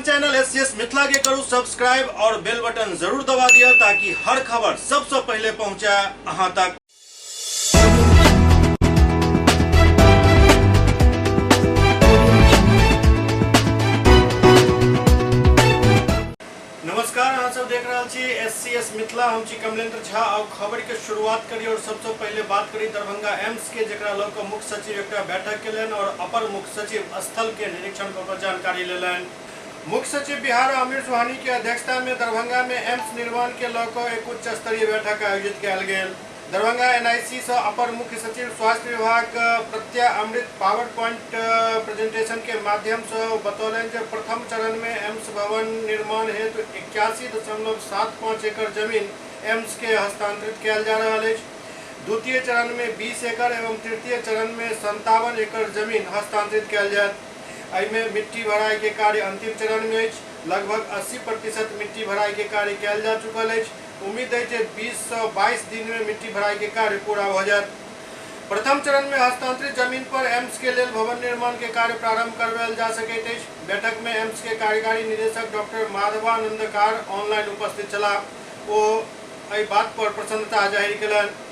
अपन channel S C S Mithila के करू सब्सक्राइब और बेल बटन जरूर दबा दिया ताकि हर खबर सबसे पहले पहुंचे अहां तक। नमस्कार, अहाँ सब देख रहल छी एस सी एस मिथिला। हम छी कमलेंद्र झा और खबर के शुरुआत करी और सबसे पहले बात करी दरभंगा एम्स के, जकरा लऽ कऽ मुख्य सचिव एकटा बैठक केलनि और अपर मुख्य सचिव स्थल के निरीक्षण कऽ कऽ जानकारी लेलनि। मुख्य सचिव बिहार आमिर सुहानी के अध्यक्षता में दरभंगा में एम्स निर्माण के लऽ कऽ एक उच्च स्तरीय बैठक आयोजित कयल गेल। दरभंगा एनआईसी सँ अपर मुख्य सचिव स्वास्थ्य विभाग प्रत्यय अमृत पावर पॉइंट प्रेजेंटेशन के माध्यम सँ बतौलनि जे प्रथम चरण मे एम्स भवन निर्माण हेतु 81.75 एकड़ जमीन एम्स के हस्तांतरित कयल जा रहल अछि। द्वितीय चरण मे 20 एकड़ एवं तृतीय चरण मे 57 एकड़ जमीन हस्तांतरित कयल जायत। एहि मे मिट्टी भराई के कार्य अंतिम चरण मे अछि। लगभग 80% मिट्टी भराई के कार्य कयल जा चुकल अछि। उम्मीद अछि जे 20 सँ 22 दिन मे मिट्टी भराई के कार्य पूरा भ जायत। प्रथम चरण मे हस्तांतरित जमीन पर एम्स के लेल भवन निर्माण के कार्य प्रारंभ करवायल जा सकैत अछि। बैठक मे एम्स के कार्यकारी निदेशक डॉक्टर माधवानंदकार ऑनलाइन उपस्थित छलाह। ओ एहि बात पर प्रसन्नता जाहिर केलनि।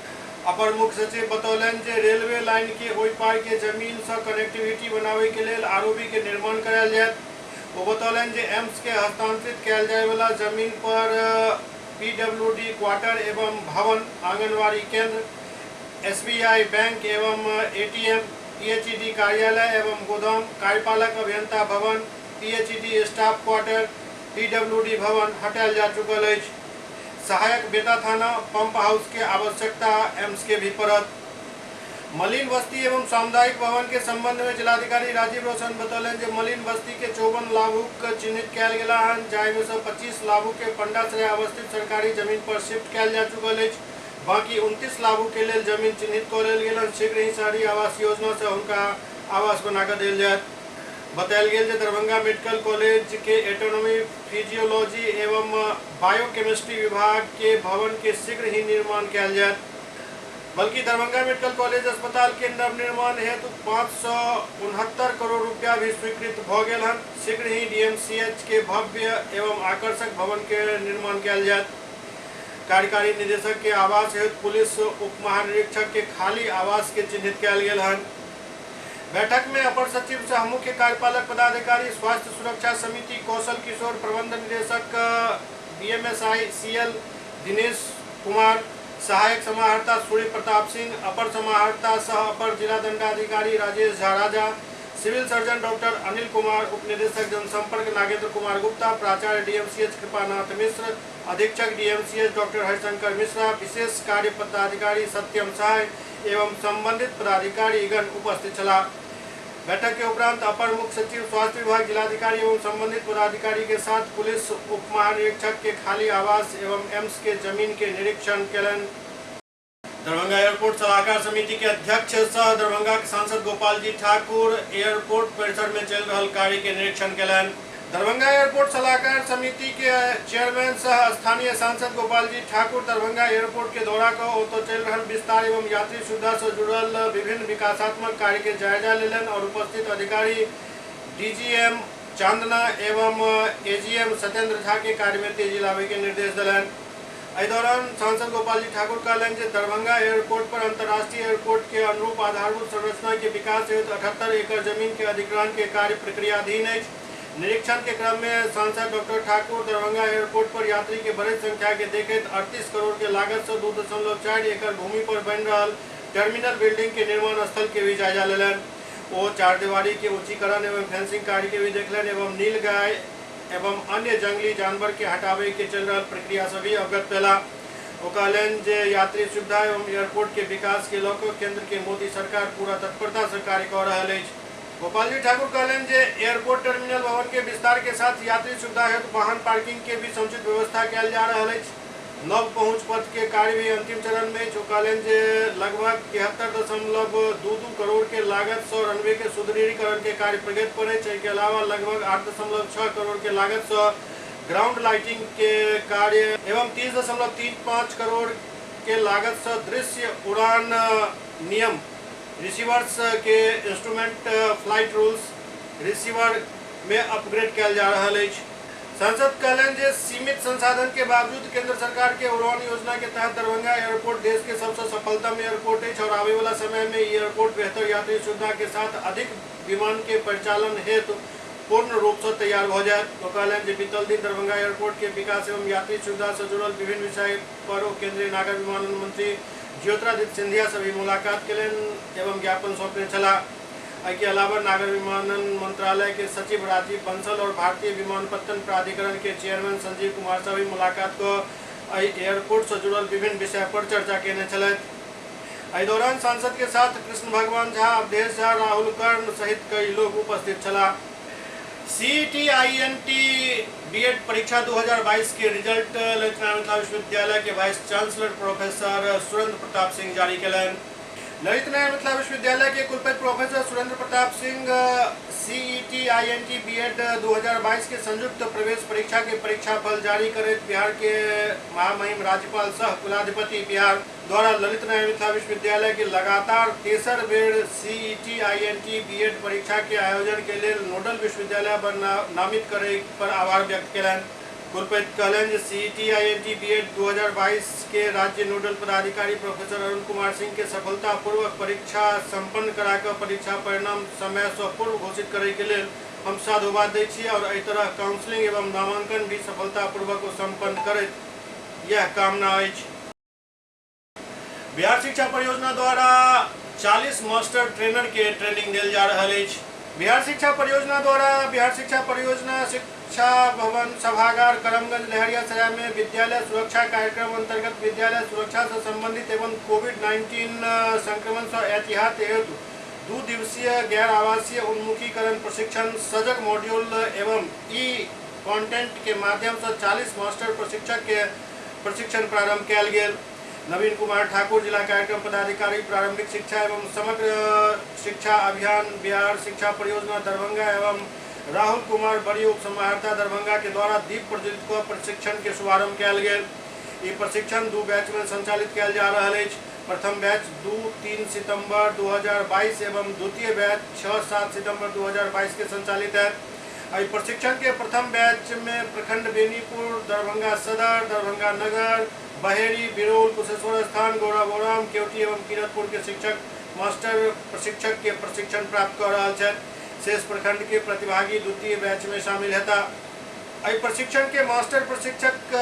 अपर मुख्य सचिव बतौलनि जे रेलवे लाइन के ओहि पार के जमीन सँ कनेक्टिविटी बनाबय के लेल आरओबी के निर्माण करायल जायत। ओ बतौलनि जे एम्स के हस्तांतरित कयल जायवला जमीन पर पीडब्ल्यूडी क्वार्टर एवं भवन, आंगनबाड़ी केंद्र, एसबीआई बैंक एवं एटीएम, पीएचईडी कार्यालय एवं गोदाम, कार्यपालक अभियंता भवन, पीएचईडी स्टाफ क्वार्टर, पीडब्ल्यूडी भवन हटायल जा चुकल अछि। सहायक बेता थाना, पंप हाउस के आवश्यकता एम्स के भी पड़त। मलिन बस्ती एवं सामुदायिक भवन के संबंध में जिलाधिकारी राजीव रोशन बतौलनि जे मलिन बस्ती के 54 लाभुक चिन्हित कयल गेला हन, जाहि में से 25 लाभुक के पंडासराय अवस्थित सरकारी जमीन पर शिफ्ट कयल जा चुकल अछि। बाकी 29 लाभुक के लेल जमीन चिन्हित कऽ लेल गेल हन। शीघ्र ही शहरी आवास योजना से हुनका आवास बना कऽ देल जायत। बतायल गेल जे दरभंगा मेडिकल कॉलेज के एटोनॉमी, फिजियोलॉजी एवं बायोकेमिस्ट्री विभाग के भवन के शीघ्र ही निर्माण कयल जायत। बल्कि दरभंगा मेडिकल कॉलेज अस्पताल के नवनिर्माण हेतु 569 करोड़ रुपया भी स्वीकृत भ गेल हन। शीघ्र ही डीएमसीएच के भव्य एवं आकर्षक भवन के निर्माण कयल जायत। कार्यकारी निदेशक के आवास हेतु पुलिस उप महानिरीक्षक के खाली आवास के चिन्हित कयल गेल हन। बैठक में अपर सचिव सह मुख्य कार्यपालक पदाधिकारी स्वास्थ्य सुरक्षा समिति कौशल किशोर, प्रबंध निदेशक बीएमएसआई सीएल दिनेश कुमार, सहायक समाहर्ता सूर्य प्रताप सिंह, अपर समाहर्ता सह अपर जिला दंडाधिकारी Rajesh Jha Raja, civil surgeon doctor Anil Kumar, उप निदेशक जनसंपर्क नागेंद्र कुमार गुप्ता, प्राचार्य डीएमसीएच कृपानाथ मिश्र, अधीक्षक डीएमसीएच डॉक्टर हरिशंकर मिश्रा, विशेष कार्य पदाधिकारी सत्यम सहाय एवं संबंधित पदाधिकारी गण उपस्थित छलाह। बैठक के उपरांत अपर मुख्य सचिव स्वास्थ्य विभाग, जिलाधिकारी एवं संबंधित पदाधिकारी के साथ पुलिस उप महानिरीक्षक के खाली आवास एवं एम्स के जमीन के निरीक्षण केलनि। दरभंगा एयरपोर्ट सलाहकार समिति के अध्यक्ष सह दरभंगा के सांसद गोपाल जी ठाकुर एयरपोर्ट परिसर में चल रहल कार्य के निरीक्षण केलनि। दरभंगा एयरपोर्ट सलाहकार समिति के चेयरमैन सह स्थानीय सांसद गोपाल जी ठाकुर दरभंगा एयरपोर्ट के दौरा कऽ ओतऽ चलि रहल विस्तार एवं यात्री सुविधा सँ जुड़ल विभिन्न विकासात्मक कार्य के जायजा लेलनि और उपस्थित अधिकारी डीजीएम चांदना एवं एजीएम सत्येंद्र झा के कार्य में तेजी लाबय के निर्देश देलनि। एहि दौरान सांसद गोपाल जी ठाकुर कहलनि जे दरभंगा एयरपोर्ट पर अंतर्राष्ट्रीय एयरपोर्ट के अनुरूप आधारभूत संरचना के विकास हेतु 78 एकड़ जमीन के अधिग्रहण के कार्य प्रक्रियाधीन अछि। निरीक्षण के क्रम में सांसद डॉक्टर ठाकुर दरभंगा एयरपोर्ट पर यात्री के बढ़ैत संख्या के देखैत 38 करोड़ के लागत से 2.4 एकड़ भूमि पर बनि रहल टर्मिनल बिल्डिंग के निर्माण स्थल के भी जायजा लेलनि। ओ चारदीवारी के ऊंचीकरण एवं फेंसिंग कार्य के भी देखलनि एवं नील गाय एवं अन्य जंगली जानवर के हटाबे के चल रहल प्रक्रिया से भी अवगत भेला। ओ कहलनि जे यात्री सुविधा एवं एयरपोर्ट के विकास के लऽ कऽ केंद्र के मोदी सरकार पूरा तत्परता से कार्य कऽ रहल अछि। गोपाल जी ठाकुर कहलनि जे एयरपोर्ट टर्मिनल भवन के विस्तार के साथ यात्री सुविधा हेतु वाहन पार्किंग के भी समुचित व्यवस्था कयल जा रहल अछि। नव पहुंच पथ के कार्य भी अंतिम चरण में अछि। ओ कहलनि जे लगभग 73.22 करोड़ के लागत सँ रनवे के सुदृढ़ीकरण के कार्य प्रगति पर अछि। एहि के अलावा लगभग 8.6 करोड़ के लागत सँ ग्राउंड लाइटिंग के कार्य एवं 30.35 करोड़ के लागत सँ दृश्य उड़ान नियम रिसीवर्स के इंस्ट्रूमेंट फ्लाइट रूल्स रिसीवर मे अपग्रेड कयल जा रहल अछि। सांसद कहलनि जे सीमित संसाधन के बावजूद केंद्र सरकार के उड़ान योजना के तहत दरभंगा एयरपोर्ट देश के सबसँ सफलतम एयरपोर्ट अछि और आबय वाला समय में ई एयरपोर्ट बेहतर यात्री सुविधा के साथ अधिक विमान के परिचालन हेतु पूर्ण रूप सँ तैयार भ जायत। ओ कहलनि जे बीतल दिन दरभंगा एयरपोर्ट के विकास एवं यात्री सुविधा सँ जुड़ल विभिन्न विषय पर ओ केंद्रीय नागर विमानन मंत्री ज्योतिरादित्य सिंधिया सँ भी मुलाकात केलनि एवं ज्ञापन सौंपने छलाह। एहि के अलावा नागर विमानन मंत्रालय के सचिव राजीव बंसल और भारतीय विमानपत्तन प्राधिकरण के चेयरमैन संजीव कुमार सँ भी मुलाकात क एहि एयरपोर्ट सँ जुड़ल विभिन्न विषय पर चर्चा केने छलथि। एहि दौरान सांसद के साथ कृष्ण भगवान झा, अवधेश झा, राहुल कर्ण सहित कई लोग उपस्थित छलाह। सीईटी-आईएनटी बीएड परीक्षा 2022 के रिजल्ट ललित नारायण मिथिला विश्वविद्यालय के vice chancellor professor Surendra Pratap Singh जारी केलनि। ललित नारायण मिथिला विश्वविद्यालय के कुलपति professor Surendra Pratap Singh CET INT BEd 2022 के संयुक्त प्रवेश परीक्षा के परीक्षा फल जारी करैत बिहार के महामहिम राज्यपाल सह कुलाधिपति बिहार द्वारा ललित नारायण मिथिला विश्वविद्यालय के लगातार तेसर बेर सीईटी आईएनटी बीएड परीक्षा के आयोजन के लेल नोडल विश्वविद्यालय पर नामित करय पर आभार व्यक्त केलनि। कुलपति कहलनि जे सीईटी आईएनटी बीएड 2022 के राज्य नोडल पदाधिकारी प्रोफेसर अरुण कुमार सिंह के सफलतापूर्वक परीक्षा संपन्न करा कऽ परीक्षा परिणाम समय सँ पूर्व घोषित करय के लेल हम साधुवाद दैत छी और एहि तरह काउंसलिंग एवं नामांकन भी सफलतापूर्वक ओ संपन्न करैत यैह कामना अछि। बिहार शिक्षा परियोजना द्वारा 40 मास्टर ट्रेनर के ट्रेनिंग देल जा रहल अछि। बिहार शिक्षा परियोजना द्वारा बिहार शिक्षा परियोजना शिक्षा भवन सभागार करमगंज लहरियासराय में विद्यालय सुरक्षा कार्यक्रम अंतर्गत विद्यालय सुरक्षा से संबंधित एवं कोविड-19 संक्रमण से एहतियात हेतु 2 दिवसीय गैर आवासीय उन्मुखीकरण प्रशिक्षण सजग मॉड्यूल एवं ई कंटेंट के माध्यम से 40 मास्टर प्रशिक्षक के प्रशिक्षण प्रारंभ कयल गेल। नवीन कुमार ठाकुर जिला कार्यक्रम पदाधिकारी प्रारंभिक शिक्षा एवं समग्र शिक्षा अभियान बिहार शिक्षा परियोजना दरभंगा एवं राहुल कुमार बड़ी उप समाहर्ता दरभंगा के द्वारा दीप प्रज्वलित कऽ प्रशिक्षण के शुभारंभ कयल गेल। ई प्रशिक्षण 2 बैच में संचालित कयल जा रहल अछि। प्रथम बैच 2-3 सितंबर 2022 एवं द्वितीय बैच 6-7 सितंबर 2022 के संचालित है। एहि प्रशिक्षण के प्रथम बैच में प्रखंड बेनीपुर, दरभंगा सदर, दरभंगा नगर, बहेड़ी, बिरौल, कुशेश्वर स्थान, गौराबौराम, केवटी एवं किरतपुर के शिक्षक मास्टर प्रशिक्षक के प्रशिक्षण प्राप्त कऽ रहल छथि। शेष प्रखंड के प्रतिभागी द्वितीय बैच में शामिल हेता। एहि प्रशिक्षण के मास्टर प्रशिक्षक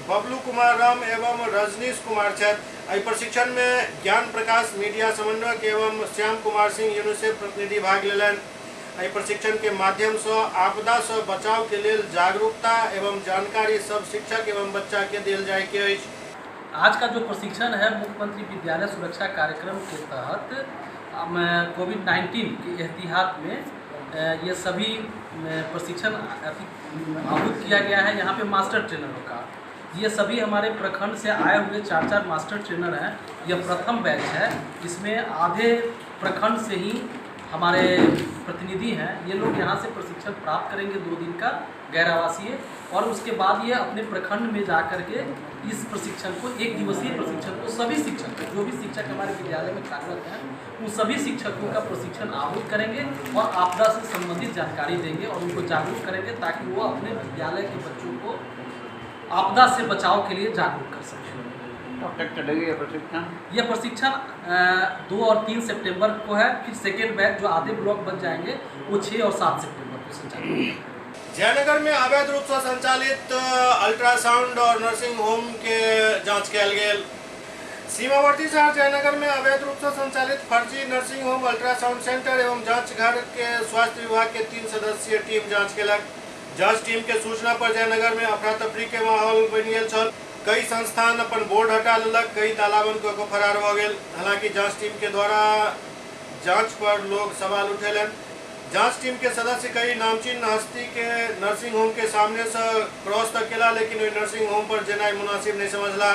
बबलू कुमार राम एवं रजनीश कुमार छथि। एहि प्रशिक्षण में ज्ञान प्रकाश मीडिया समन्वयक एवं श्याम कुमार सिंह यूनिसेफ प्रतिनिधि भाग लेलनि। एहि प्रशिक्षण के माध्यम सँ आपदा सँ बचाव के लेल जागरूकता एवं जानकारी सब शिक्षक एवं बच्चा के देल जाय के अछि। आज का जो प्रशिक्षण है मुख्यमंत्री विद्यालय सुरक्षा कार्यक्रम के तहत कोविड-19 के एहतियात में ये सभी प्रशिक्षण आहूत किया गया है। यहाँ पे मास्टर ट्रेनरों का ये सभी हमारे प्रखंड से आए हुए 4-4 मास्टर ट्रेनर हैं। यह प्रथम बैच है, इसमें आधे प्रखंड से ही हमारे प्रतिनिधि हैं। ये लोग यहाँ से प्रशिक्षण प्राप्त करेंगे 2 दिन का गैर आवासीय, और उसके बाद ये अपने प्रखंड में जा कर के इस प्रशिक्षण को, 1 दिवसीय प्रशिक्षण को सभी शिक्षक, जो भी शिक्षक हमारे विद्यालय में कार्यरत हैं, उन सभी शिक्षकों का प्रशिक्षण आहूत करेंगे और आपदा से संबंधित जानकारी देंगे और उनको जागरूक करेंगे ताकि वो अपने विद्यालय के बच्चों को आपदा से बचाव के लिए जागरूक कर सकें। कब तक चलेगी ये प्रशिक्षण? यह प्रशिक्षण 2 और 3 सितंबर को है। फिर सेकेंड बैच जो आधे ब्लॉक बच जाएंगे वो 6 और 7 सितंबर को संचालित होगा। जयनगर में अवैध रूप से संचालित अल्ट्रासाउंड और नर्सिंग होम के जांच कयल गेल। सीमावर्ती शहर जयनगर में अवैध रूप से संचालित फर्जी नर्सिंग होम, अल्ट्रासाउंड सेंटर एवं जांच घर के स्वास्थ्य विभाग के 3 सदस्यीय टीम जांच केलक। जांच टीम के सूचना पर जयनगर में अफरा तफरी के माहौल बनि गेल छल। कई संस्थान अपन बोर्ड हटा लेलक, कई तालाबंद कऽ कऽ फरार भऽ गेल। हालांकि जांच टीम के द्वारा जांच पर लोग सवाल उठेलनि। जांच टीम के सदस्य कई नामचीन हस्ती के नर्सिंग होम के सामने से क्रॉस तक केला, लेकिन ओहि नर्सिंग होम पर जेनाइ मुनासिब नहीं समझला।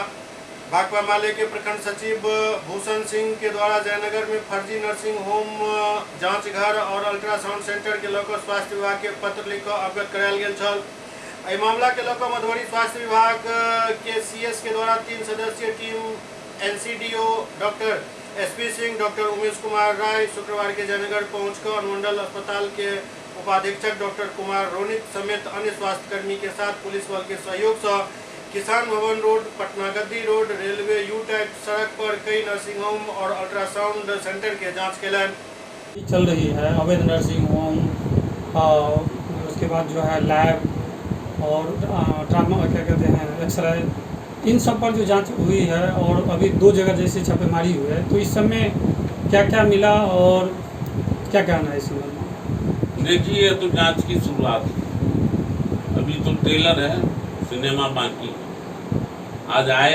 भाकपा माले के प्रखंड सचिव भूषण सिंह के द्वारा जयनगर में फर्जी नर्सिंग होम, जांच घर और अल्ट्रासाउंड सेंटर के लऽ कऽ स्वास्थ्य विभाग के पत्र लिख कऽ अवगत करायल गेल छल। एहि मामला के लऽ कऽ मधुबनी स्वास्थ्य विभाग के सीएस के द्वारा 3 सदस्यीय team NCDO doctor SP Singh, doctor Umesh Kumar Rai शुक्रवार के जयनगर पहुँच कऽ अनुमंडल अस्पताल के उपाधीक्षक डॉक्टर कुमार रोनित समेत अन्य स्वास्थ्यकर्मी के साथ पुलिस बल के सहयोग से Kisan Bhavan road, Patnagaddi road, railway U type सड़क पर कई नर्सिंग होम और अल्ट्रासाउंड सेंटर के जांच केलनि। चल रही है अवैध नर्सिंग होम, उसके बाद जो है लैब और ट्रामा क्या कहते हैं एक्सरे, इन सब पर जो जांच हुई है और अभी 2 जगह जैसे छापेमारी हुई है, तो इस सब में क्या क्या मिला और क्या कहना है इस संबंध में? देखिए, ये तो जांच की शुरुआत है, अभी तो ट्रेलर है, सिनेमा बाकी है। आज आए,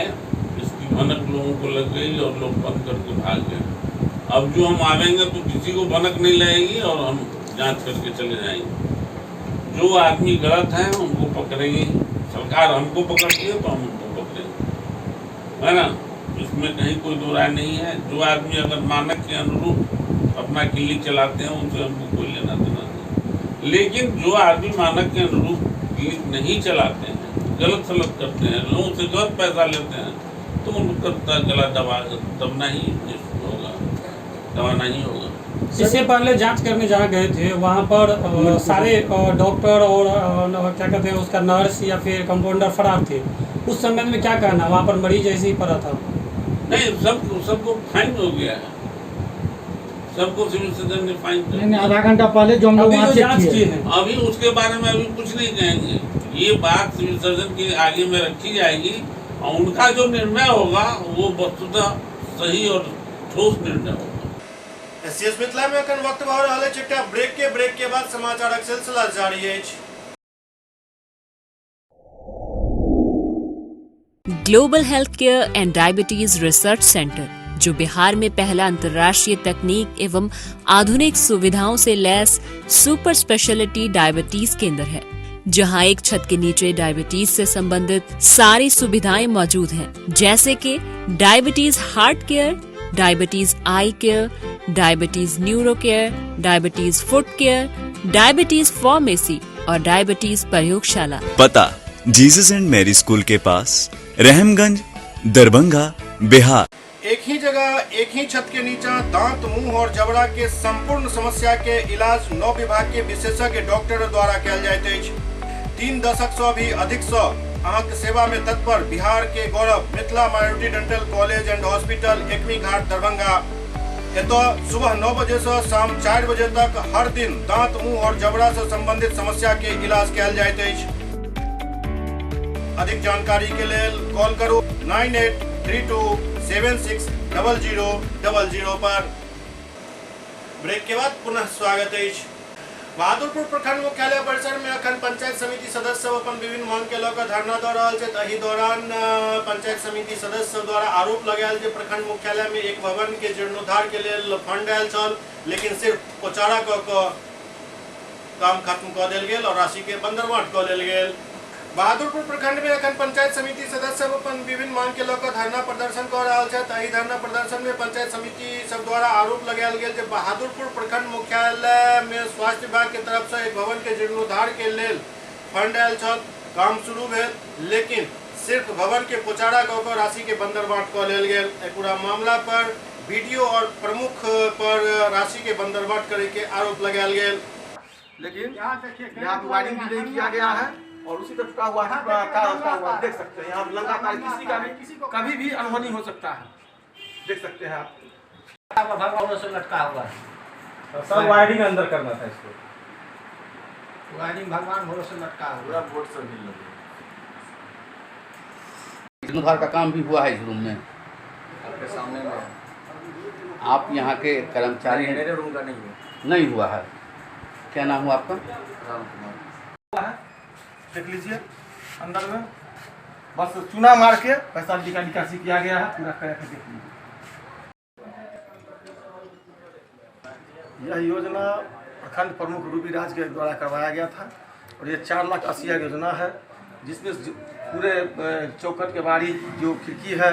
इसकी भनक लोगों को लग गई और लोग बंद करके भाग गए। अब जो हम आवेंगे तो किसी को भनक नहीं लगेगी और हम जांच करके चले जाएंगे। जो आदमी गलत है उनको पकड़ेंगे, सरकार हमको पकड़ती है तो हम उनको पकड़ेंगे, है ना। इसमें कहीं कोई दो राय नहीं है। जो आदमी अगर मानक के अनुरूप अपना क्लिनिक चलाते हैं उनसे हमको कोई लेना देना नहीं, लेकिन जो आदमी मानक के अनुरूप क्लिनिक नहीं चलाते हैं, गलत सलत करते हैं, लोगों से गलत पैसा लेते हैं, तो उनका गला दबना ही होगा, दबाना ही होगा। इससे पहले जांच करने जहाँ गए थे वहाँ पर सारे डॉक्टर और क्या कहते हैं उसका नर्स या फिर कंपाउंडर फरार थे, उस संबंध में क्या कहना? वहाँ पर मरीज ऐसे ही पड़ा था। नहीं, सबको फाइन हो गया है, सबको सिविल सर्जन ने फाइन कर। नहीं, आधा घंटा पहले जो हम लोग वहाँ जांच किए हैं, अभी उसके बारे में अभी कुछ नहीं कहेंगे। ये बात सिविल सर्जन के आगे में रखी जाएगी और उनका जो निर्णय होगा वो वस्तुतः सही और ठोस निर्णय होगा। एससीएस मिथिला में अखन वक्त भऽ रहल अछि एकटा ब्रेक के बाद समाचारक सिलसिला जारी अछि। Global health care and diabetes research centre, जो बिहार में पहला अंतर्राष्ट्रीय तकनीक एवं आधुनिक सुविधाओं से लैस सुपर स्पेशलिटी डायबिटीज केंद्र है, जहां एक छत के नीचे डायबिटीज से संबंधित सारी सुविधाएं मौजूद हैं, जैसे कि diabetes heart care, diabetes eye care, diabetes neuro care, diabetes foot care, diabetes pharmacy और डायबिटीज प्रयोगशाला। पता जीसस एंड मैरी स्कूल के पास, रहमगंज, दरभंगा, बिहार। एक ही जगह एक ही छत के नीचा दांत, मुंह और जबड़ा के संपूर्ण समस्या के इलाज 9 विभाग के विशेषज्ञ डॉक्टर द्वारा कयल जाइत अछि। 3 दशक से भी अधिक से अहाँके सेवा में तत्पर बिहार के गौरव Mithila minority dental college and hospital, Ekmi Ghat, Darbhanga. एतऽ सुबह 9 बजे से शाम 4 बजे तक हर दिन दांत, मुंह और जबड़ा से संबंधित समस्या के इलाज कयल जाइत अछि। अधिक जानकारी के लेल कॉल करू 983276 0000 पर। ब्रेक के बाद पुनः स्वागत अछि। बहादुरपुर प्रखंड मुख्यालय परिसर में अखन पंचायत समिति सदस्य सब अपन विभिन्न मांग के लऽ कऽ धरना दऽ रहल छथि। एहि दौरान पंचायत समिति सदस्य सब द्वारा आरोप लगायल जे प्रखंड मुख्यालय में एक भवन के जीर्णोद्धार के लेल फंड आयल छल, लेकिन सिर्फ पोचारा कऽ कऽ काम खत्म कऽ देल गेल और राशि के बंदरबांट कऽ लेल गेल। बहादुरपुर प्रखंड में अखन पंचायत समिति सदस्य सब अपन विभिन्न मांग के लऽ कऽ धरना प्रदर्शन कऽ रहल छथि। एहि धरना प्रदर्शन में पंचायत समिति सब द्वारा आरोप लगायल गेल जे बहादुरपुर प्रखंड मुख्यालय में स्वास्थ्य विभाग के तरफ से एक भवन के जीर्णोद्धार के लेल फंड आयल छल, काम शुरू भेल, लेकिन सिर्फ भवन के पोचारा कऽ कऽ राशि के बंदरबांट कऽ लेल गेल। एहि पूरा मामला पर बीडीओ और प्रमुख पर राशि के बंदरबांट करे के आरोप लगायल गेल। लेकिन यहाँ वायरिंग भी नहीं किया गया है और उसी तरह टूटा हुआ है, तार टूटा हुआ है, देख सकते हैं। यहाँ लगातार किसी का भी कभी भी अनहोनी हो सकता है, देख सकते हैं आप। भगवान से लटका हुआ है सब वायरिंग अंदर करना था इसको, वायरिंग भगवान भरोसे लटका हुआ, पूरा बोर्ड सब हिल रहा है। जीर्णोद्धार का काम भी हुआ है इस रूम में, आपके सामने में। आप यहाँ के कर्मचारी हैं? मेरे रूम का नहीं हुआ, नहीं हुआ है। क्या नाम हुआ आपका? राम कुमार। देख लीजिए अंदर में बस चूना मार के पैसा निकासी किया गया है, पूरा करके देख लीजिए। यह योजना प्रखंड प्रमुख रूबी राज के द्वारा करवाया गया था और ये 4,80,000 योजना है, जिसमें पूरे चौखट के बारी जो खिड़की है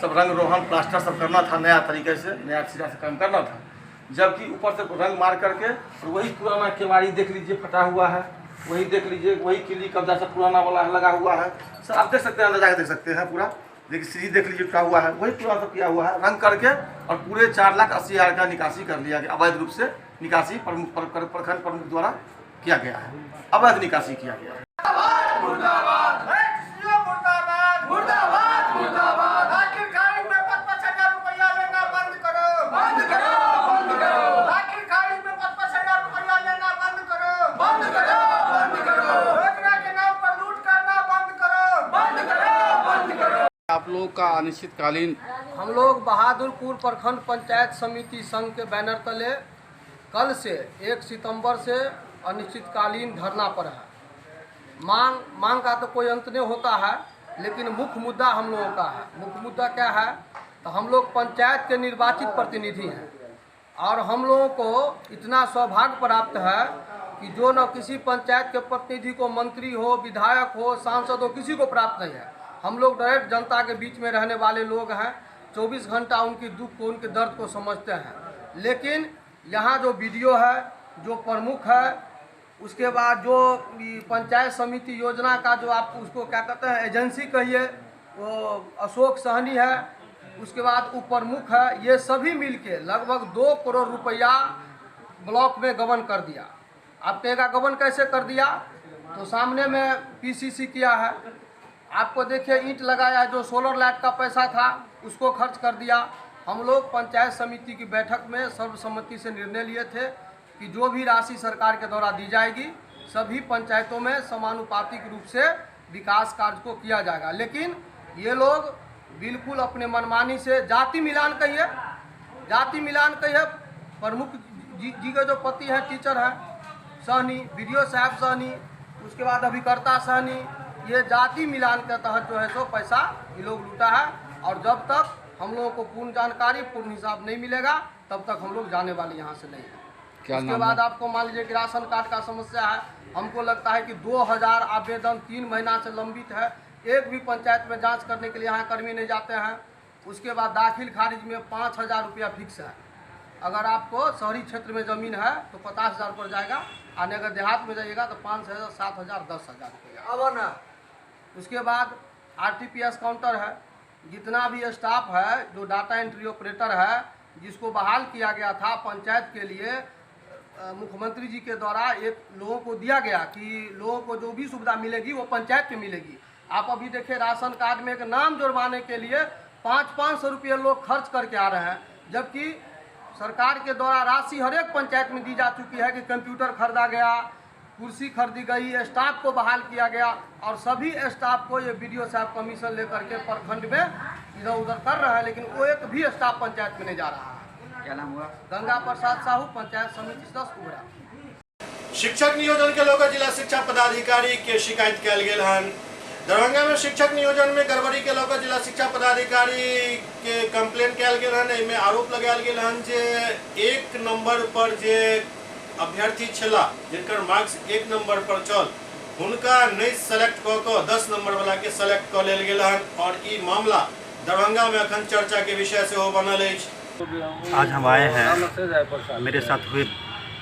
सब रंग रोहन प्लास्टर सब करना था, नया तरीके से नया सिरा से काम करना था, जबकि ऊपर से रंग मार करके और वही पुराना केवाड़ी देख लीजिए फटा हुआ है, वही देख लीजिए वही किली कब्जा सब पुराना वाला लगा हुआ है सर, आप देख सकते हैं, अंदर जाकर देख सकते हैं पूरा। देखिए सीढ़ी देख लीजिए टूटा हुआ है, वही पूरा सब किया हुआ है रंग करके और पूरे 4,80,000 का निकासी कर लिया गया, अवैध रूप से निकासी प्रमुख प्रखंड प्रमुख द्वारा किया गया है, अवैध निकासी किया गया है। आप लोगों का अनिश्चितकालीन हम लोग बहादुरपुर प्रखंड पंचायत समिति संघ के बैनर तले कल से 1 सितंबर से अनिश्चितकालीन धरना पर है। मांग मांग का तो कोई अंत नहीं होता है, लेकिन मुख्य मुद्दा हम लोगों का है। मुख्य मुद्दा क्या है तो हम लोग पंचायत के निर्वाचित प्रतिनिधि हैं और हम लोगों को इतना सौभाग्य प्राप्त है कि जो न किसी पंचायत के प्रतिनिधि को मंत्री हो, विधायक हो, सांसद हो, किसी को प्राप्त नहीं है। हम लोग डायरेक्ट जनता के बीच में रहने वाले लोग हैं, 24 घंटा उनकी दुख को, उनके दर्द को समझते हैं। लेकिन यहाँ जो बीडीओ है, जो प्रमुख है, उसके बाद जो पंचायत समिति योजना का जो आप उसको क्या कहते हैं एजेंसी कहिए, वो अशोक सहनी है, उसके बाद उप प्रमुख है, ये सभी मिलके लगभग 2 करोड़ रुपया ब्लॉक में गबन कर दिया। आप कहेगा गबन कैसे कर दिया, तो सामने में पीसीसी किया है, आपको देखिए ईंट लगाया है, जो सोलर लाइट का पैसा था उसको खर्च कर दिया। हम लोग पंचायत समिति की बैठक में सर्वसम्मति से निर्णय लिए थे कि जो भी राशि सरकार के द्वारा दी जाएगी सभी पंचायतों में समानुपातिक रूप से विकास कार्य को किया जाएगा। लेकिन ये लोग बिल्कुल अपने मनमानी से जाति मिलान कहिए, जाति मिलान कहिए, प्रमुख जी के जो पति हैं टीचर हैं सहनी, बीडीओ साहब सहनी, उसके बाद अभिकर्ता सहनी, ये जाति मिलान के तहत जो है सो पैसा ये लोग लूटा है। और जब तक हम लोगों को पूर्ण जानकारी, पूर्ण हिसाब नहीं मिलेगा तब तक हम लोग जाने वाले यहाँ से नहीं है। क्या उसके नाम बाद है? आपको मान लीजिए कि राशन कार्ड का समस्या है, हमको लगता है कि 2000 आवेदन 3 महीना से लंबित है, एक भी पंचायत में जांच करने के लिए यहाँ कर्मी नहीं जाते हैं। उसके बाद दाखिल खारिज में 5000 रुपया फिक्स है, अगर आपको शहरी क्षेत्र में ज़मीन है तो 50,000 पर जाएगा, और अगर देहात में जाइएगा तो 5,000, 7,000, 10,000 रुपया। अब ना उसके बाद आरटीपीएस काउंटर है, जितना भी स्टाफ है जो डाटा एंट्री ऑपरेटर है जिसको बहाल किया गया था पंचायत के लिए, मुख्यमंत्री जी के द्वारा एक लोगों को दिया गया कि लोगों को जो भी सुविधा मिलेगी वो पंचायत में मिलेगी। आप अभी देखिए राशन कार्ड में एक नाम जुड़वाने के लिए 500-500 रुपये लोग खर्च करके आ रहे हैं, जबकि सरकार के द्वारा राशि हर एक पंचायत में दी जा चुकी है कि कंप्यूटर खरीदा गया, कुर्सी खरीदी गई, स्टाफ को बहाल किया गया, और सभी स्टाफ को ये बीडीओ साहब कमीशन लेकर के प्रखंड में इधर उधर कर रहा है, लेकिन वो एक भी स्टाफ पंचायत में नहीं जा रहा है। क्या नाम हुआ? गंगा प्रसाद साहू, पंचायत समिति सदस्य उबरा। शिक्षक नियोजन के लऽ कऽ जिला शिक्षा पदाधिकारी के शिकायत कयल गेल हन। दरभंगा में शिक्षक नियोजन में गड़बड़ी के लऽ कऽ जिला शिक्षा पदाधिकारी के कंप्लेन कयल गेल हन। एहिमे आरोप लगायल गेल हन जे 1 नंबर पर जे अभ्यर्थी छला, जिनकर मार्क्स 1 नंबर पर छल, हुनका नहि सेलेक्ट कऽ कऽ 10 नंबर वाला के सेलेक्ट कऽ लेल गेल हन। और ई मामला दरभंगा में अखन चर्चा के विषय सेहो बनल अछि। आज हम आए हैं मेरे साथ हुए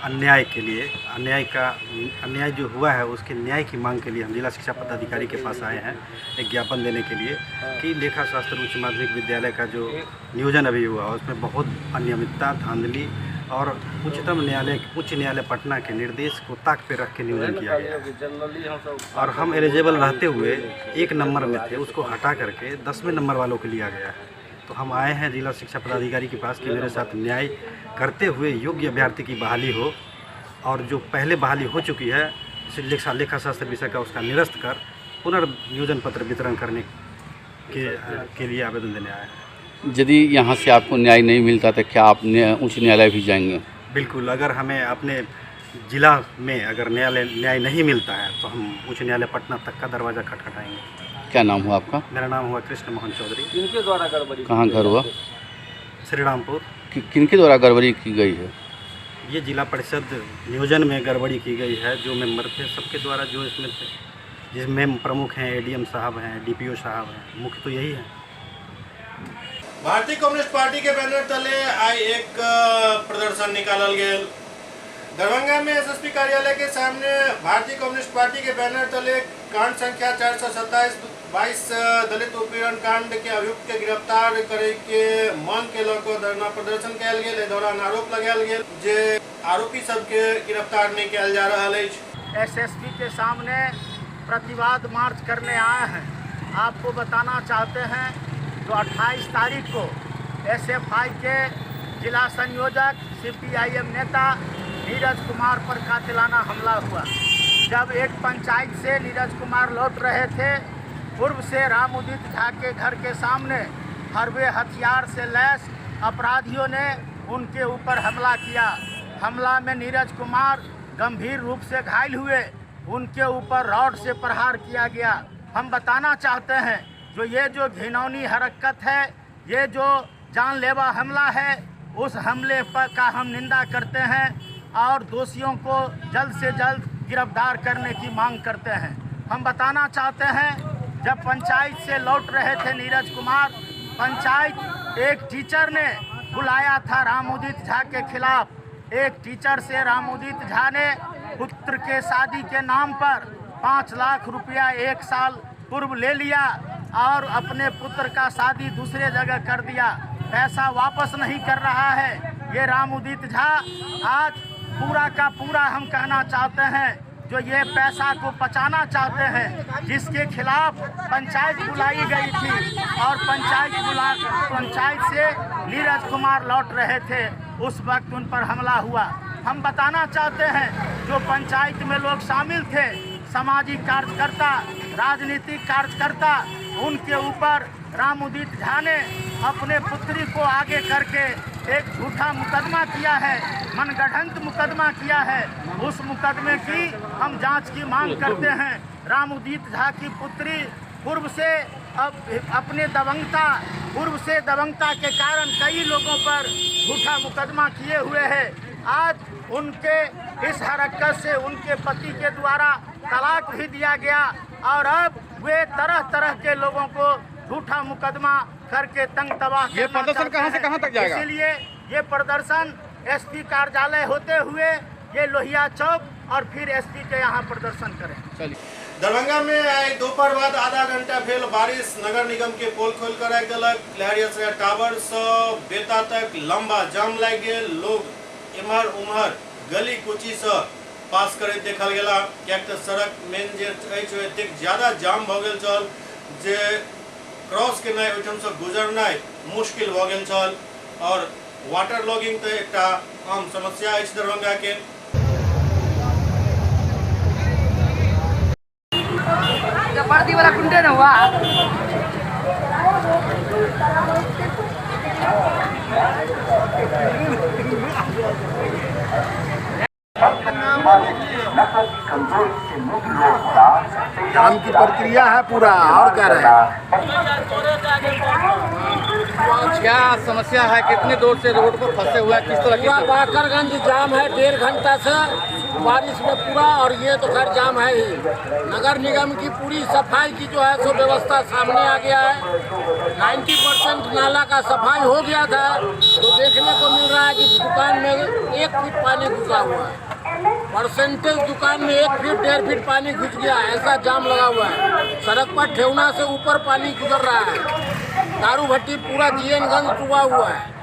अन्याय के लिए, अन्याय जो हुआ है उसके न्याय की मांग के लिए हम जिला शिक्षा पदाधिकारी के पास आए हैं एक ज्ञापन देने के लिए कि लेखा शास्त्र उच्च माध्यमिक विद्यालय का जो नियोजन अभी हुआ उसमें बहुत अनियमितता, धांधली और उच्चतम न्यायालय, उच्च न्यायालय पटना के निर्देश को ताक पे रख के नियोजन किया गया है। और हम एलिजिबल रहते हुए 1 नंबर में थे, उसको हटा करके 10वें नंबर वालों को लिया गया है। तो हम आए हैं जिला शिक्षा पदाधिकारी के पास कि मेरे साथ न्याय करते हुए योग्य अभ्यर्थी की बहाली हो और जो पहले बहाली हो चुकी है लेखा शास्त्र विषय का उसका निरस्त कर पुनर्नियोजन पत्र वितरण करने के लिए आवेदन देने आए हैं। यदि यहाँ से आपको न्याय नहीं मिलता तो क्या आप उच्च न्यायालय भी जाएंगे? बिल्कुल, अगर हमें अपने जिला में अगर न्याय नहीं मिलता है तो हम उच्च न्यायालय पटना तक का दरवाज़ा खटखटाएंगे। क्या नाम हुआ आपका? मेरा नाम हुआ कृष्ण मोहन चौधरी। किनके द्वारा गड़बड़ी? कहाँ घर हुआ? श्रीरामपुर। किनके द्वारा गड़बड़ी की गई है? ये जिला परिषद नियोजन में गड़बड़ी की गई है, जो मेंबर थे सबके द्वारा, जो इसमें थे, जिसमें प्रमुख हैं एडीएम साहब हैं, डीपीओ साहब हैं, मुख्य तो यही है। भारतीय कम्युनिस्ट पार्टी के बैनर तले आई एक प्रदर्शन निकालल गेल। दरभंगा में एसएसपी कार्यालय के सामने भारतीय कम्युनिस्ट पार्टी के बैनर तले कांड संख्या 427/22 दलित उत्पीड़न कांड के अभियुक्त के गिरफ्तार करे के मांग के लऽ कऽ धरना प्रदर्शन कयल गेल। एहि दौरान आरोप लगायल गेल जे आरोपी सबके गिरफ्तार नहि कयल जा रहल अछि। एसएसपी के सामने प्रतिवाद मार्च करने आए हैं। आपको बताना चाहते हैं जो 28 तारीख को एसएफआई के जिला संयोजक सीपीआईएम नेता नीरज कुमार पर कातिलाना हमला हुआ। जब एक पंचायत से नीरज कुमार लौट रहे थे, पूर्व से रामउदित झा के घर के सामने हरवे हथियार से लैस अपराधियों ने उनके ऊपर हमला किया। हमला में नीरज कुमार गंभीर रूप से घायल हुए, उनके ऊपर रॉड से प्रहार किया गया। हम बताना चाहते हैं जो ये जो घिनौनी हरकत है, ये जो जानलेवा हमला है, उस हमले पर का हम निंदा करते हैं और दोषियों को जल्द से जल्द गिरफ्तार करने की मांग करते हैं। हम बताना चाहते हैं जब पंचायत से लौट रहे थे नीरज कुमार, पंचायत एक टीचर ने बुलाया था रामउदित झा के खिलाफ। एक टीचर से रामउदित झा ने पुत्र के शादी के नाम पर 5 लाख रुपया 1 साल पूर्व ले लिया और अपने पुत्र का शादी दूसरे जगह कर दिया। पैसा वापस नहीं कर रहा है ये रामउदित झा। आज पूरा का पूरा हम कहना चाहते हैं जो ये पैसा को बचाना चाहते हैं, जिसके खिलाफ पंचायत बुलाई गई थी और पंचायत से नीरज कुमार लौट रहे थे, उस वक्त उन पर हमला हुआ। हम बताना चाहते हैं जो पंचायत में लोग शामिल थे, सामाजिक कार्यकर्ता, राजनीतिक कार्यकर्ता, उनके ऊपर रामउदित झा ने अपने पुत्री को आगे करके एक झूठा मुकदमा किया है, मनगढ़ंत मुकदमा किया है। उस मुकदमे की हम जांच की मांग करते हैं। रामउदित झा की पुत्री पूर्व से अब अपने दबंगता, पूर्व से दबंगता के कारण कई लोगों पर झूठा मुकदमा किए हुए है। आज उनके इस हरकत से उनके पति के द्वारा तलाक भी दिया गया और अब वे तरह तरह के लोगों को झूठा मुकदमा करके तंग तबाह। ये प्रदर्शन कहां से कहां तक जाएगा? इसीलिए ये प्रदर्शन एसपी कार्यालय होते हुए ये लोहिया चौक और फिर एसपी के यहाँ प्रदर्शन करें। चलिए, दरभंगा में आई दोपहर बाद आधा घंटा भेल बारिश नगर निगम के पोल खोल कर राखि देलक। लहरियासराय टावर से बेता तक लंबा जाम लागि गेल। लोग एम्हर उम्हर गली कुची से पास करैत देखल गेला, कियाक तऽ सड़क मेन जे अछि एतेक ज्यादा जाम भऽ गेल छल जे क्रॉस केनाइ ओहिठामसँ गुजरनाइ मुश्किल भऽ गेल छल। और वाटर लॉगिंग तऽ एकटा आम समस्या अछि दरभंगा के। वर्दी वाला कुंडे न हुआ। जाम की प्रक्रिया है पूरा, और क्या रहे? क्या समस्या है? कितने दूर से रोड पर फंसे हुए हैं? किस तरह की? बाकरगंज जाम है 1.5 घंटा से बारिश में पूरा, और ये तो खैर जाम है ही। नगर निगम की पूरी सफाई की जो है सो व्यवस्था सामने आ गया है। 90% नाला का सफाई हो गया था, तो देखने को मिल रहा है कि दुकान में 1 फीट पानी घुसा हुआ है। परसेंटेज दुकान में 1 फीट 1.5 फीट पानी घुस गया, ऐसा जाम लगा हुआ है। सड़क पर ठेवना से ऊपर पानी गुजर रहा है। दारू भट्टी पूरा जीएनगंज डूबा हुआ है।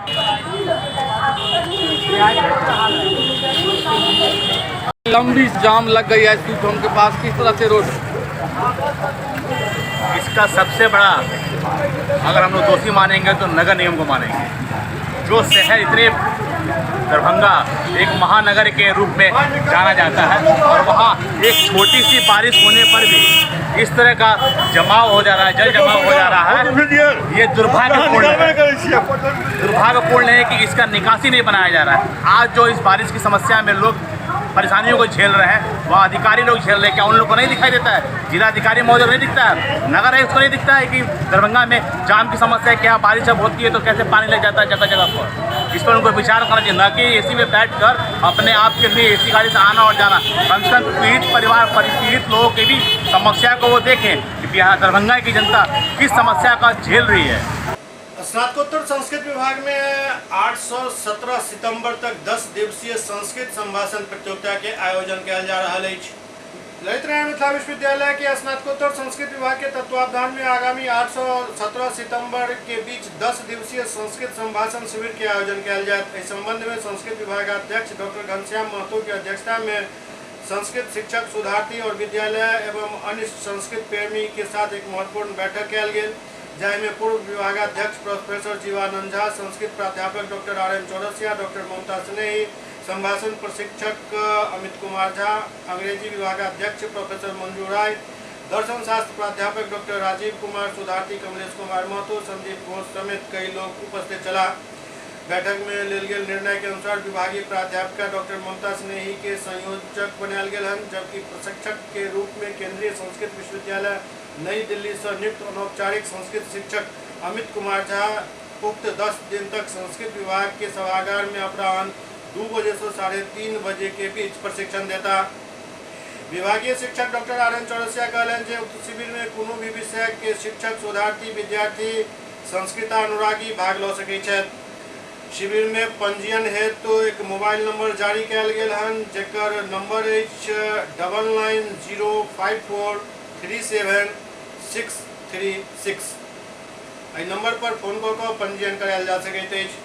लंबी जाम लग गई है स्वीट होम के पास। किस तरह से रोड? इसका सबसे बड़ा अगर हम लोग दोषी मानेंगे तो नगर निगम को मानेंगे। जो शहर इतने दरभंगा एक महानगर के रूप में जाना जाता है और वहाँ एक छोटी सी बारिश होने पर भी इस तरह का जमाव हो जा रहा है, जल जमाव हो जा रहा है। ये दुर्भाग्यपूर्ण है, दुर्भाग्यपूर्ण है कि इसका निकासी नहीं बनाया जा रहा है। आज जो इस बारिश की समस्या में लोग परेशानियों को झेल रहे हैं, वहाँ अधिकारी लोग झेल रहे हैं। क्या उन लोगों को नहीं दिखाई देता है? जिला अधिकारी महोदय नहीं दिखता है, नगर आयुक्त को नहीं दिखता है कि दरभंगा में जाम की समस्या है? क्या बारिश जब होती है तो कैसे पानी लग जाता है जगह जगह पर? इस पर उनको विचार करना चाहिए, न कि एसी में बैठ कर अपने आप के लिए एसी गाड़ी से आना और जाना। कम से कम पीड़ित परिवार, पीड़ित लोगों की भी समस्या को वो देखें कि बिहार दरभंगा की जनता किस समस्या का झेल रही है। स्नातकोत्तर संस्कृत विभाग में 817 सितंबर तक 10 दिवसीय संस्कृत संभाषण प्रतियोगिता के आयोजन कयल जा रहा है। ललित नारायण मिथिला विश्वविद्यालय के स्नातकोत्तर संस्कृत विभाग के तत्वावधान में आगामी 817 सितंबर के बीच 10 दिवसीय संस्कृत संभाषण शिविर के आयोजन कयल जायत। एहि संबंध में संस्कृत विभागाध्यक्ष डॉक्टर घनश्याम महतो के अध्यक्षता में संस्कृत शिक्षक शोधार्थी और विद्यालय एवं अन्य संस्कृत प्रेमी के साथ एक महत्वपूर्ण बैठक कयल गेल, जाहिमे पूर्व विभागाध्यक्ष प्रोफेसर जीवानंद झा, संस्कृत प्राध्यापक doctor R N Chaurasia, doctor Mamta Snehi, संभाषण प्रशिक्षक अमित कुमार झा, अंग्रेजी विभागाध्यक्ष प्रोफेसर मंजू राय, दर्शन शास्त्र प्राध्यापक डॉक्टर राजीव कुमार, शोधार्थी कमलेश कुमार महतो, संदीप घोष समेत कई लोग उपस्थित छलाह। बैठक में लेल गेल निर्णय के अनुसार विभागीय प्राध्यापिका डॉक्टर ममता स्नेही के संयोजक बनायल गेल हन, जबकि प्रशिक्षक के रूप में केंद्रीय संस्कृत विश्वविद्यालय नई दिल्ली से नियुक्त अनौपचारिक संस्कृत शिक्षक अमित कुमार झा उक्त 10 दिन तक संस्कृत विभाग के सभागार में अपराह्न 2 बजे से 3:30 बजे के बीच प्रशिक्षण देता। विभागीय शिक्षक डॉक्टर आर एन चौरसिया कहलनि जे उक्त शिविर में कोनो भी विषय के शिक्षक, शोधार्थी, विद्यार्थी, संस्कृतानुरागी भाग लऽ सकैत छथि। शिविर में पंजीयन हेतु एक मोबाइल नंबर जारी कयल गेल हन, जेकर नंबर अछि 9905437636। एहि नंबर पर फोन कऽ कऽ पंजीयन करायल जा सकैत अछि।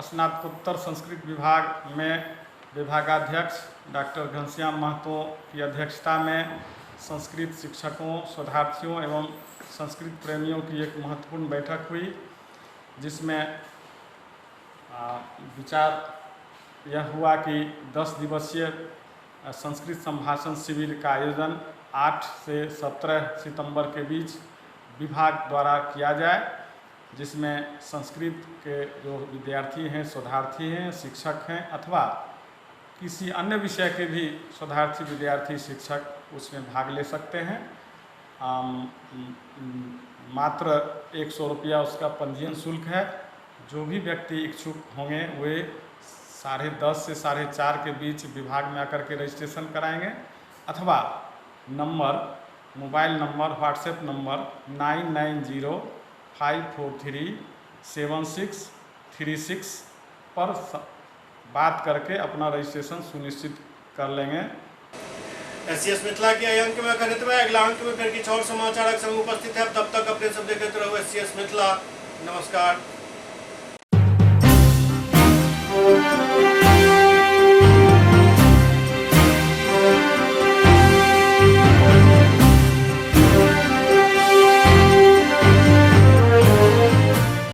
स्नातकोत्तर संस्कृत विभाग में विभागाध्यक्ष डॉक्टर घनश्याम महतो की अध्यक्षता में संस्कृत शिक्षकों, शोधार्थियों एवं संस्कृत प्रेमियों की एक महत्वपूर्ण बैठक हुई, जिसमें विचार यह हुआ कि 10 दिवसीय संस्कृत संभाषण शिविर का आयोजन 8 से 17 सितंबर के बीच विभाग द्वारा किया जाए, जिसमें संस्कृत के जो विद्यार्थी हैं, शोधार्थी हैं, शिक्षक हैं अथवा किसी अन्य विषय के भी शोधार्थी, विद्यार्थी, शिक्षक उसमें भाग ले सकते हैं। मात्र 100 रुपया उसका पंजीयन शुल्क है। जो भी व्यक्ति इच्छुक होंगे वे 10:30 से 4:30 के बीच विभाग में आकर के रजिस्ट्रेशन कराएंगे अथवा number, mobile number, WhatsApp number 9905437636 पर बात करके अपना रजिस्ट्रेशन सुनिश्चित कर लेंगे। एससीएस मिथिला के अंक में अखन एतबे। अगला अंक में फिर किछु और समाचारक संग उपस्थित है। तब तक अपने सब देखते रहो एससीएस मिथिला। नमस्कार।